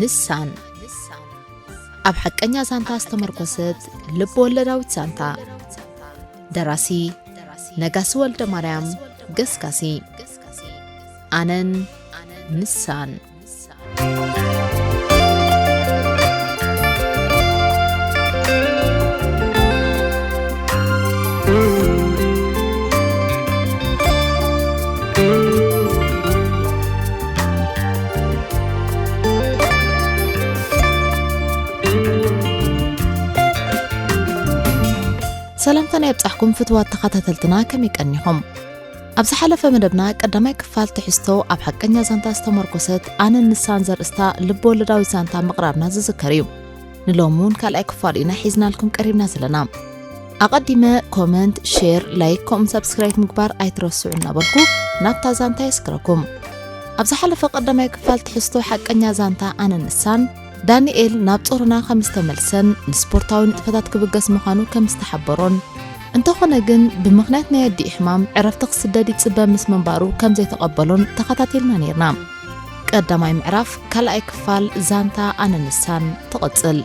ንሳን ኣብ ሓቀኛ ዛንታ ዝተመርኮሰት ልብ ወለዳዊት ዛንታ። ደራሲ ነጋሲ ወልደ ማርያም ገስጋሲ። ኣነን ንሳን። ሰላምታና ይብጻሕኩም ፍትዋት ተኸታተልትና፣ ከመይ ቀኒኹም? ኣብ ዝሓለፈ መደብና ቀዳማይ ክፋል ትሕዝቶ ኣብ ሓቀኛ ዛንታ ዝተመርኮሰት ኣነን ንሳን ዘርእስታ ልብ ወለዳዊት ዛንታ ምቕራብና ዝዝከር እዩ። ንሎሚ እውን ካልኣይ ክፋሉ ኢና ሒዝናልኩም ቀሪብና ዘለና። ኣቐዲመ ኮመንት፣ ሼር፣ ላይክ ከምኡ ሳብስክራይብ ምግባር ኣይትረስዑ እናበልኩ ናብታ ዛንታ የስግረኩም። ኣብ ዝሓለፈ ቀዳማይ ክፋል ትሕዝቶ ሓቀኛ ዛንታ ኣነን ንሳን ዳንኤል ናብ ጾሮና ከም ዝተመልሰን ንስፖርታዊ ንጥፈታት ክብገስ ምዃኑ ከም ዝተሓበሮን፣ እንተኾነ ግን ብምኽንያት ናይ ኣዲኡ ሕማም ዕረፍቲ ክስደድ ይጽበ ምስ ምንባሩ ከም ዘይተቐበሎን ተኸታቲልና ነይርና። ቀዳማይ ምዕራፍ ካልኣይ ክፋል ዛንታ ኣነን ንሳን ትቕጽል።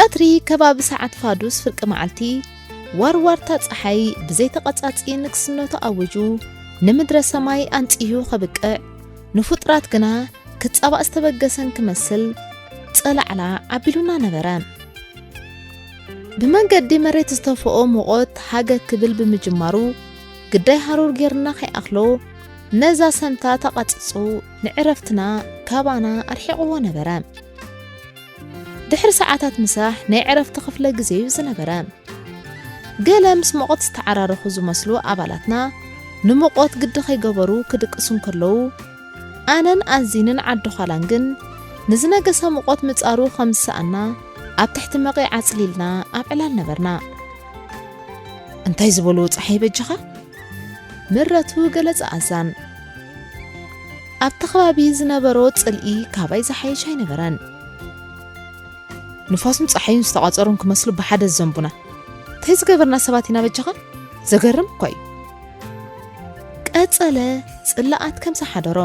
ቀትሪ ከባቢ ሰዓት ፋዱስ ፍርቂ መዓልቲ፣ ዋርዋርታ ጸሓይ ብዘይተቐጻጺ ንግስነቱ ኣዊጁ፣ ንምድረ ሰማይ ኣንጺሁ ከብቅዕ፣ ንፉጥራት ግና ክጻባእ ዝተበገሰን ክመስል ጸላዕላ ኣቢሉና ነበረ። ብመንገዲ መሬት ዝተፈኦ ሙቐት ሃገግ ክብል ብምጅማሩ፣ ግዳይ ሃሩር ጌርና ከይኣኽሎ፣ ነዛ ሰምታ ተቓጺጹ ንዕረፍትና ካባና ኣርሒቕዎ ነበረ። ድሕሪ ሰዓታት ምሳሕ ናይ ዕረፍቲ ክፍለ ግዜ እዩ ዝነበረ። ገለ ምስ ሙቐት ዝተዓራረኹ ዝመስሉ ኣባላትና ንሙቐት ግዲ ከይገበሩ ክድቅሱ እንከለዉ፣ ኣነን ኣዚንን ዓዲ ዃላን ግን ንዝነገሰ ሙቐት ምጻሩ ከም ዝሰኣና ኣብ ትሕቲ መቒ ዓጽሊልና ኣብ ዕላል ነበርና። እንታይ ዝበሉ ጸሓይ በጃኻ? ምረቱ ገለጸ ኣዛን። ኣብቲ ከባቢ ዝነበሮ ጽልኢ ካባይ ዝሓይሽ ኣይነበረን። ንፋስን ጸሓይን ዝተቋጸሩን ክመስሉ ብሓደ ዝዘንቡና። እንታይ ዝገበርና ሰባት ኢና በጃኻ? ዘገርም እኳ እዩ። ቀጸለ ጽላኣት ከም ዝሓደሮ።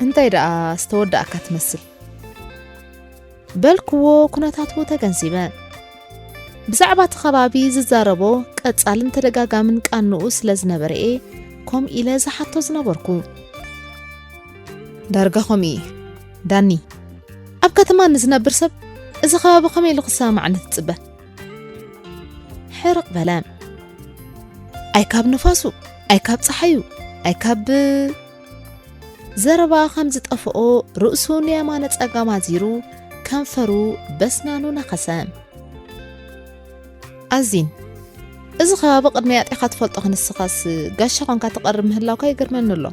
እንታይ ደኣ ዝተወዳእካ ትመስል? በልክዎ ኩነታቱ ተገንዚበ። ብዛዕባ እቲ ከባቢ ዝዛረቦ ቀጻልን ተደጋጋምን ቃንኡ ስለ ዝነበረ'የ ከምኡ ኢለ ዝሓቶ ዝነበርኩ። ዳርጋ ከምኡ እየ። ዳኒ፣ ኣብ ከተማ ንዝነብር ሰብ እዚ ከባቢ ከመይ ኢሉ ክሰማማዓኒ ትጽበ? ሕርቕ በለ። ኣይ ካብ ንፋሱ፣ ኣይ ካብ ጸሓዩ፣ ኣይ ካብ ዘረባ ከም ዝጠፍኦ ርእሱ ንየማነ ጸጋም ኣዚሩ ከንፈሩ በስናኑ ነኸሰ። ኣዚን፣ እዚ ከባቢ ቅድመይ ኣጢኻ ትፈልጦ ክንስኻስ ጋሻ ኾንካ ትቐርብ ምህላውካ ይገርመኒ ኣሎ።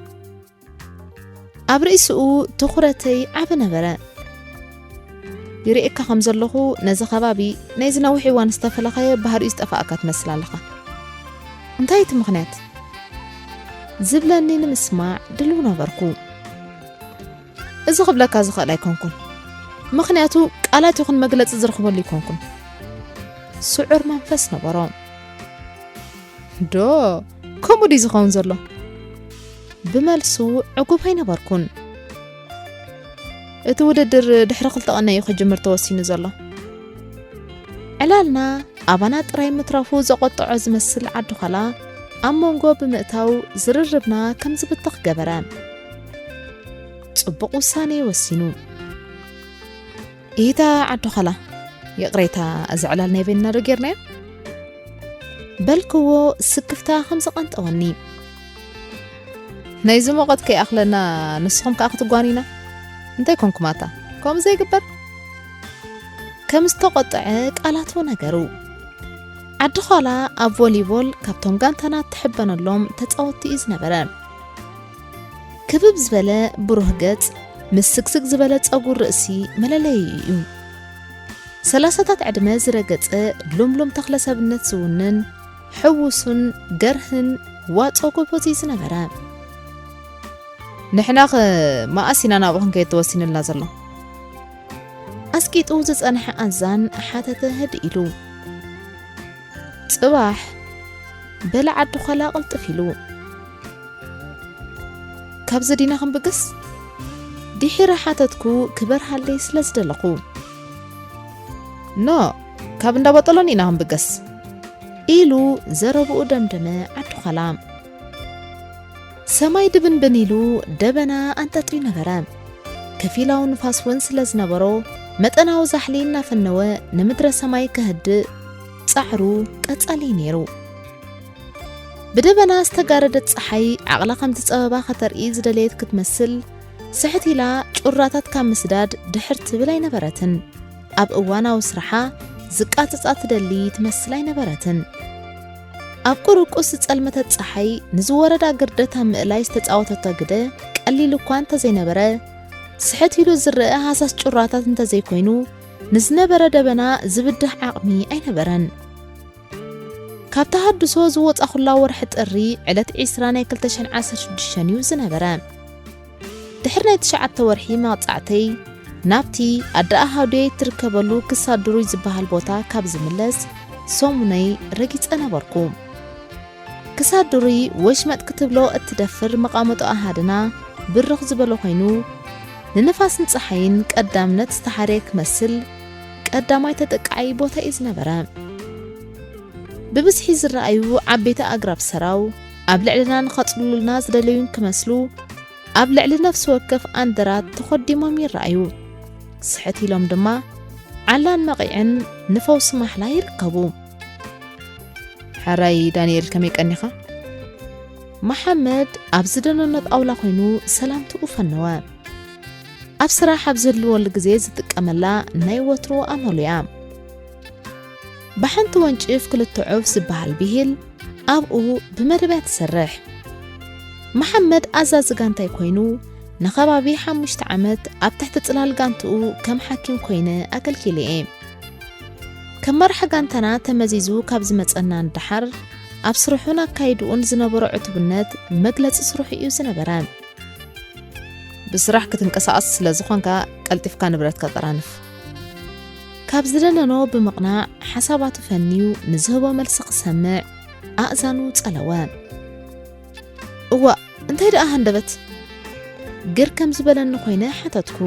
ኣብ ርእስኡ ትኹረተይ ዓቢ ነበረ። ይርእየካ ከም ዘለኹ ነዚ ከባቢ ናይዚ ነዊሕ እዋን ዝተፈለኻዮ ባህሪኡ ዝጠፋእካ ትመስል ኣለኻ። እንታይ እቲ ምኽንያት? ዝብለኒ ንምስማዕ ድልው ነበርኩ። እዚ ክብለካ ዝኽእል ኣይኮንኩን። ምኽንያቱ ቃላት ይኹን መግለጺ ዝረኽበሉ ኣይኮንኩን። ስዑር መንፈስ ነበሮ። ዶ፣ ከምኡ ድዩ ዝኸውን ዘሎ? ብመልሱ ዕጉብ ኣይነበርኩን። እቲ ውድድር ድሕሪ ክልተ ቀነ እዩ ክጅምር ተወሲኑ ዘሎ። ዕላልና ኣባና ጥራይ ምትራፉ ዘቖጠዖ ዝመስል ዓዲ ዃላ ኣብ መንጎ ብምእታው ዝርርብና ከም ዝብተኽ ገበረ። ጽቡቕ ውሳነ እዩ ወሲኑ። ኢታ ዓዲ ዃላ፣ ይቕሬታ፣ እዚ ዕላል ናይ በይንና ዶ ጌርናዮ? በልክዎ ስክፍታ ከም ዝቐንጠወኒ። ናይዚ ሙቐት ከይኣኽለና ንስኹም ከኣ ክትጓኑና? እንታይ ኮንኩም ኣታ? ከምኡ ዘይግበር? ከም ዝተቖጥዐ ቃላቱ ነገሩ። ዓዲ ዃላ ኣብ ቮሊቦል ካብቶም ጋንታና ትሕበነሎም ተጻወትቲ እዩ ዝነበረ። ክብብ ዝበለ ብሩህ ገጽ፣ ምስ ስግስግ ዝበለ ጸጉር ርእሲ መለለይኡ እዩ። ሰላሳታት ዕድመ ዝረገጸ ሉምሉም ተኽለ ሰብነት ዝውንን፣ ሕውሱን ገርህን ዋጾ ጎበዝ እዩ ዝነበረ። ንሕናኸ መኣስ ኢና ናብኡ ክንከይድ ተወሲኑልና ዘሎ? ኣስቂጡ ዝጸንሐ ኣዛን ሓተተ ህድእ ኢሉ። ጽባሕ፣ በለ ዓዲ ዃላ ቅልጥፍ ኢሉ። ካብዚ ዲና ክንብገስ? ድሒረ ሓተትኩ ክበርሃለይ ስለ ዝደለኹ። ኖ፣ ካብ እንዳ ቦጠሎኒ ኢና ክንብገስ። ኢሉ ዘረብኡ ደምደመ ዓዲ ዃላ። ሰማይ ድብንብን ኢሉ ደበና ኣንጠጥዩ ነበረ። ከፊላዊ ንፋስ እውን ስለ ዝነበሮ መጠናዊ ዛሕሊ እናፈነወ ንምድረ ሰማይ ከህድእ ጻዕሩ ቀጻሊ ነይሩ። ብደበና ዝተጋረደት ጸሓይ ዓቕላ ከም ዝጸበባ ከተርኢ ዝደለየት ክትመስል፣ ስሕት ኢላ ጩራታት ካብ ምስዳድ ድሕር ትብል ኣይነበረትን። ኣብ እዋናዊ ስራሓ ዝቃጽጻ ትደሊ ትመስል ኣይነበረትን። ኣብ ቁርቁስ ዝጸልመተት ጸሓይ ንዝወረዳ ግርደት ኣብ ምእላይ ዝተጻወተቶ ግደ ቀሊል እኳ እንተዘይነበረ፣ ስሕት ኢሉ ዝረአ ሃሳስ ጩራታት እንተዘይኮይኑ፣ ንዝነበረ ደበና ዝብድህ ዓቕሚ ኣይነበረን። ካብ ተሃድሶ ዝወጻኹላ ወርሒ ጥሪ ዕለት ዕስራ ናይ ክልተ ሽሕን ዓሰርተ ሽዱሽተን እዩ ዝነበረ። ድሕሪ ናይ ትሽዓተ ወርሒ መቕጻዕተይ ናብቲ ኣደ ኣሃዱየይ እትርከበሉ ክሳድ ድሩይ ዝበሃል ቦታ ካብ ዝምለስ ሰሙነይ ረጊጸ ነበርኩ። ክሳድ ድሩይ ወሽመጥ ክትብሎ እትደፍር መቓመጦ ኣሃድና ብርኽ ዝበለ ኮይኑ፣ ንንፋስን ጸሓይን ቀዳምነት ዝተሓርየ ክመስል፣ ቀዳማይ ተጠቃዓይ ቦታ እዩ ዝነበረ። ብብዝሒ ዝረኣዩ ዓበይቲ ኣግራብ ሰራው፣ ኣብ ልዕልና ንኸጽልሉልና ዝደለዩን ክመስሉ፣ ኣብ ልዕሊ ነፍሲ ወከፍ ኣንደራት ተኾዲሞም ይረኣዩ። ስሕት ኢሎም ድማ ዓላን መቒዕን ንፈውሲ ማሕላ ይርከቡ። ሕራይ ዳንኤል፣ ከመይ ቀኒኻ? መሓመድ ኣብ ዝደነኖ ጣውላ ኮይኑ ሰላምትኡ ፈነወ። ኣብ ስራሕ ኣብ ዝህልወሉ ግዜ ዝጥቀመላ ናይ ወትሩ ኣመሉ እያ። ብሓንቲ ወንጭፍ ክልተ ዑፍ ዝበሃል ብሂል ኣብኡ ብመደብ እያ ትሰርሕ። መሓመድ ኣዛዚ ጋንታይ ኮይኑ፣ ንኸባቢ ሓሙሽተ ዓመት ኣብ ትሕቲ ጽላል ጋንትኡ ከም ሓኪም ኮይነ ኣገልጊለ እየ። ከም መራሕ ጋንታና ተመዚዙ ካብ ዝመጸና ንደሓር፣ ኣብ ስርሑን ኣካይድኡን ዝነበሮ ዕቱብነት መግለጺ ስርሑ እዩ ዝነበረ። ብስራሕ ክትንቀሳቐስ ስለ ዝኾንካ፣ ቀልጢፍካ ንብረትካ ጠራንፍ። ካብ ዝደነኖ ብምቕናዕ፣ ሓሳባቱ ፈንዩ ንዝህቦ መልሲ ክሰምዕ ኣእዛኑ ጸለወ። እዋእ፣ እንታይ ደኣ ሃንደበት? ግር ከም ዝበለኒ ኮይነ ሓተትኩ።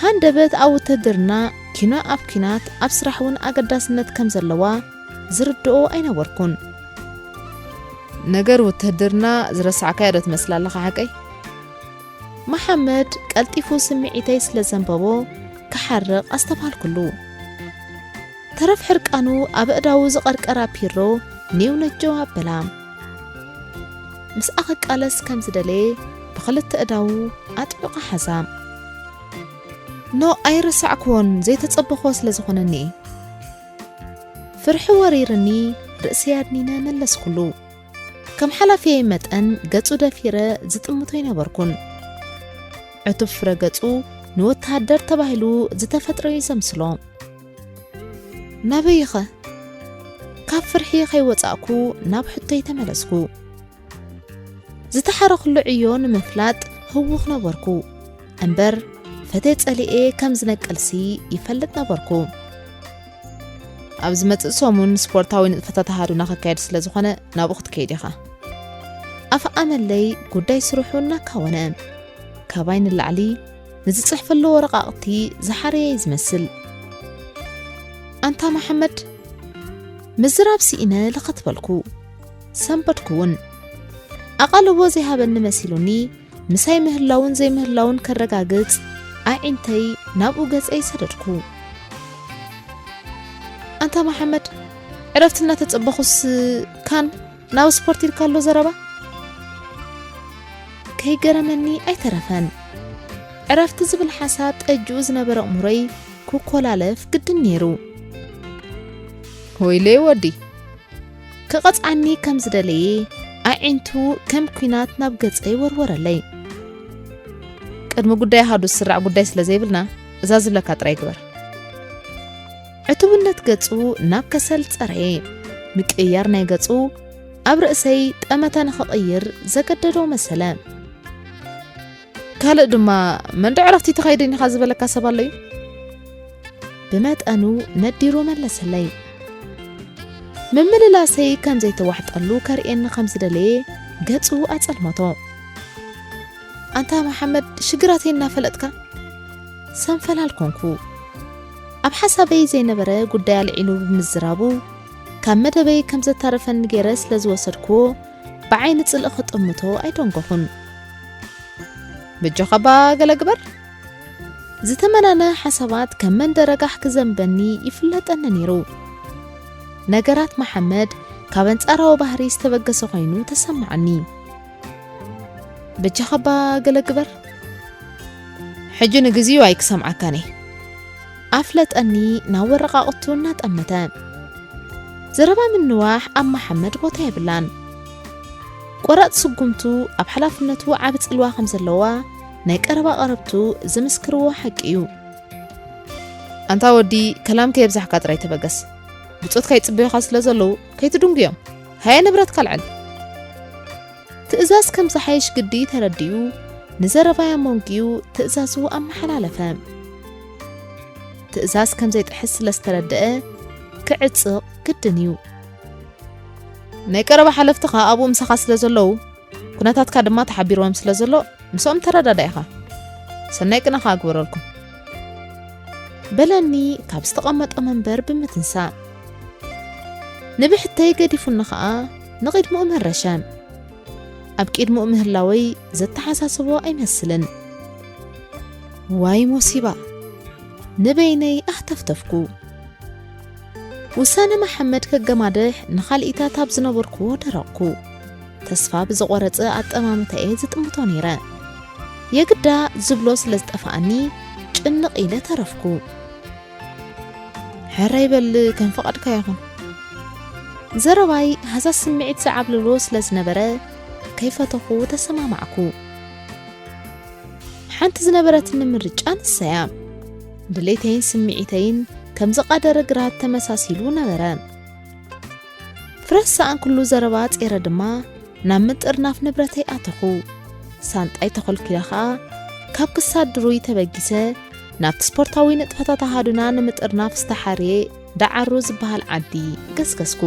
ሃንደበት ኣብ ውትህድርና፣ ኪኖ ኣብ ኲናት፣ ኣብ ስራሕ እውን ኣገዳስነት ከም ዘለዋ ዝርድኦ ኣይነበርኩን። ነገር ውትህድርና ዝረሳዕካዮ ዶ ትመስል ኣለኻ ሓቀይ? መሓመድ ቀልጢፉ ስምዒተይ ስለ ዘንበቦ ክሓርቕ ኣስተብሃልኩሉ። ተረፍ ሕርቃኑ ኣብ ኣእዳዉ ዝቐርቀራ ፒሮ ኔው ነጀው ኣበላ። ምስኣ ክቃለስ ከም ዝደለየ ብኽልተ ኣእዳዉ ኣጥቢቑ ሓዛ። ኖ፣ ኣይረሳዕክዎን፣ ዘይተጸበኽዎ ስለ ዝኾነኒ። ፍርሒ ወሪርኒ ርእሰይ ኣድኒነ መለስኩሉ። ከም ሓላፊየይ መጠን ገጹ ደፊረ ዝጥምቶ ኣይነበርኩን። ዕቱብ ፍረ ገጹ ንወተሃደር ተባሂሉ ዝተፈጥረ እዩ ዘምስሎ። ናበይኸ? ካብ ፍርሒ ከይወጻእኩ ናብ ሕቶይ ተመለስኩ። ዝተሓረኽሉ ዕዮ ንምፍላጥ ህዉኽ ነበርኩ። እምበር፣ ፈትየ ጸሊኤ ከም ዝነቅልሲ ይፈልጥ ነበርኩ። ኣብ ዝመጽእ ሰሙን ስፖርታዊ ንጥፈታት ኣሃዱና ክካየድ ስለ ዝኾነ፣ ናብኡ ክትከይድ ኢኻ። ኣፍ ኣመለይ ጉዳይ ስርሑ እናካወነ፣ ካባይ ንላዕሊ ንዝጽሕፈሉ ወረቓቕቲ ዝሓረየ እዩ ዝመስል። ኣንታ መሓመድ፣ ምዝራብ ስኢነ ለኸት በልኩ። ሰንበድኩ እውን። ኣቓልቦ ዘይሃበኒ መሲሉኒ፣ ምሳይ ምህላውን ዘይምህላውን ከረጋግጽ ኣዒንተይ ናብኡ ገጸይ ሰደድኩ። ኣንታ መሓመድ፣ ዕረፍቲ እናተጸበኹስ ካን ናብ ስፖርት ኢልካ ኣሎ ዘረባ? ከይገረመኒ ኣይተረፈን። ዕረፍቲ ዝብል ሓሳብ ጠጅኡ ዝነበረ ኣእምሮይ ክኮላለፍ ግድን ነይሩ። ወይለይ ወዲ፣ ክቐጽዓኒ ከም ዝደለየ ኣዒንቱ ከም ኲናት ናብ ገጸይ ወርወረለይ። ቅድሚ ጉዳይ ሃዱ ዝስራዕ ጉዳይ ስለ ዘይብልና፣ እዛ ዝብለካ ጥራይ ግበር። ዕቱብነት ገጹ ናብ ከሰል ጸረየ። ምቅይያር ናይ ገጹ ኣብ ርእሰይ ጠመተ ንኽቕይር ዘገደዶ መሰለ። ካልእ ድማ፣ መንዶ ዕረፍቲ ትኸይድን ኢኻ ዝበለካ ሰብ ኣሎ እዩ? ብመጠኑ ነዲሩ መለሰለይ። ምምልላሰይ ከም ዘይተዋሕጠሉ ከርእየኒ ከም ዝደለየ ገጹ ኣጸልመቶ። ኣንታ መሓመድ፣ ሽግራተይ እናፈለጥካ? ሰንፈላል ኮንኩ። ኣብ ሓሳበይ ዘይነበረ ጉዳይ ኣልዒሉ ብምዝራቡ፣ ካብ መደበይ ከም ዘታረፈኒ ገይረ ስለ ዝወሰድክዎ፣ ብዓይኒ ጽልኢ ክጥምቶ ኣይደንጎኹን። በጃኻ እባ ገለ ግበር። ዝተመናነ ሓሳባት ከም መንደረጋሕ ክዘንበኒ ይፍለጠኒ ነይሩ። ነገራት መሓመድ ካብ ኣንጻራዊ ባህሪ ዝተበገሰ ኮይኑ ተሰማዓኒ። በጃኻ እባ ገለ ግበር። ሕጂ ንግዚኡ ኣይክሰምዓካን እየ። ኣፍለጠኒ ናብ ወረቓቕቱ እናጠመተ። ዘረባ ምንዋሕ ኣብ መሓመድ ቦታ የብላን። ቆራጽ ስጉምቱ ኣብ ሓላፍነቱ ዓቢ ጽልዋ ከም ዘለዋ ናይ ቀረባ ቀረብቱ ዝምስክርዎ ሓቂ እዩ። ኣንታ ወዲ፣ ከላም ከየብዛሕካ ጥራይ ተበገስ። ብጾትካ ይጽበዩኻ ስለ ዘለዉ ከይትድንጉዮም። ሃየ ንብረትካ ኣልዕል። ትእዛዝ ከም ዝሓይሽ ግዲ ተረዲኡ፣ ንዘረባይ ኣመንጉዩ ትእዛዙ ኣመሓላለፈ። ትእዛዝ ከም ዘይጥሕስ ስለ ዝተረድአ፣ ክዕጽቕ ግድን እዩ። ናይ ቀረባ ሓለፍትኻ ኣብኡ ምሳኻ ስለ ዘለዉ፣ ኩነታትካ ድማ ተሓቢርዎም ስለ ዘሎ፣ ምስኦም ተረዳዳ ኢኻ። ሰናይ ቅነ ኸኣ ግበረልኩም። በለኒ ካብ ዝተቐመጦ መንበር ብምትንሳእ። ንብሕተይ ገዲፉኒ ኸኣ ንቕድምኡ መረሸ። ኣብ ቅድምኡ ምህላወይ ዘተሓሳስቦ ኣይመስልን። ዋይ ሞሲባ! ንበይነይ ኣህተፍተፍኩ። ውሳነ መሓመድ ከገማድሕ ንኻልኢታት ኣብ ዝነበርኩዎ ደረቕኩ። ተስፋ ብዝቖረጸ ኣጠማምታ'የ ዝጥምቶ ነይረ። የግዳ ዝብሎ ስለ ዝጠፍኣኒ ጭንቕ ኢለ ተረፍኩ። ሕራይ በል ከም ፍቓድካ ይኹን። ዘረባይ ሃሳስ ስምዒት ዝዓብለሎ ስለ ዝነበረ ከይፈተኹ ተሰማማዕኩ። ሓንቲ ዝነበረትኒ ምርጫ ንሳ'ያ። ድሌተይን ስምዒተይን ከም ዝቓደረ ግራት ተመሳሲሉ ነበረ። ፍረስ ሰኣን ኩሉ ዘረባ ጼረ ድማ ናብ ምጥርናፍ ንብረተይ ኣተኹ። ሳንጣይ ተኾልኪለ ኸኣ ካብ ክሳድ ድሩይ ተበጊሰ ናብቲ ስፖርታዊ ንጥፈታት ኣሃዱና ንምጥርናፍ ዝተሓርየ ደዓሮ ዝበሃል ዓዲ ገስገስኩ።